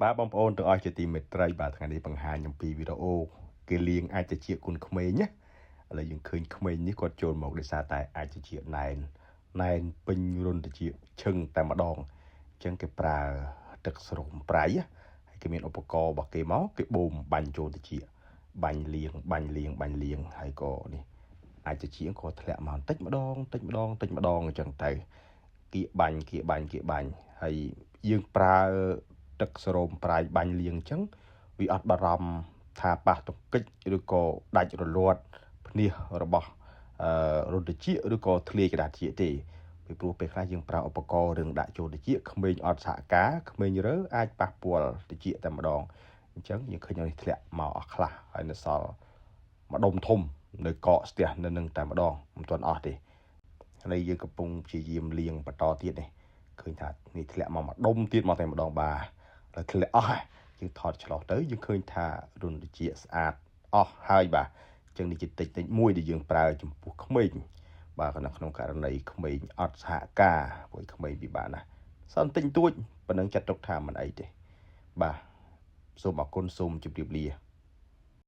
បាទបងប្អូនទាំងអស់ជាទីមេត្រីបាទថ្ងៃនេះបង្ហាញអំពីវីដេអូគេលាងអាចជាគុណក្មេងណាឥឡូវយើងឃើញក្មេងនេះគាត់ចូលមកដោយសារតែអាចជាណែនណែនពេញរុនតិចឈឹងតែម្ដងអញ្ចឹងគេប្រើទឹកស្រូមប្រៃហើយគេមានឧបករណ៍របស់គេមកគេបូមបាញ់ចូលតិចបាញ់លាងបាញ់លាងបាញ់លាងហើយក៏នេះអាចជាក៏ធ្លាក់មកតិចម្ដងតិចម្ដងតិចម្ដងអញ្ចឹងទៅគៀកបាញ់គៀកបាញ់គៀកបាញ់ហើយយើងប្រើទឹកសរោមប្រៃបាញ់លាងអញ្ចឹងវាអត់បារម្ភថាប៉ះទង្គិចឬក៏ដាច់រលាត់ភ្នាសរបស់អឺរុនតិចឬក៏ធ្លាយក្តារតិចទេពីព្រោះពេលខ្លះយើងប្រើឧបករណ៍រឿងដាក់ចូលតិចក្មេងអត់សហការក្មេងរើអាចប៉ះពាល់តិចតែម្ដងអញ្ចឹងយើងឃើញនេះធ្លាក់មកអស់ខ្លះហើយនៅសល់ម្ដុំធំនៅកកស្ទះនៅនឹងតែម្ដងមិនទាន់អស់ទេហើយយើងកំពុងព្យាយាមលាងបន្តទៀតនេះឃើញថានេះធ្លាក់មកម្ដុំទៀតមកតែម្ដងបាទហើយធ្លាក់អស់ហើយយើងថតឆ្លោះទៅយើងឃើញថារុនតិចស្អាតអស់ហើយបាទអញ្ចឹងនេះជាតិចតិចមួយដែលយើងប្រើចំពោះក្មេងបាទក្នុងករណីក្មេងអត់សហការព្រោះក្មេងពិបាកណាស់សន្តិចតួចប៉ុណ្ណឹងចាត់ទុកថាមិនអីទេបាទសូមអរគុណសូមជម្រាបលា។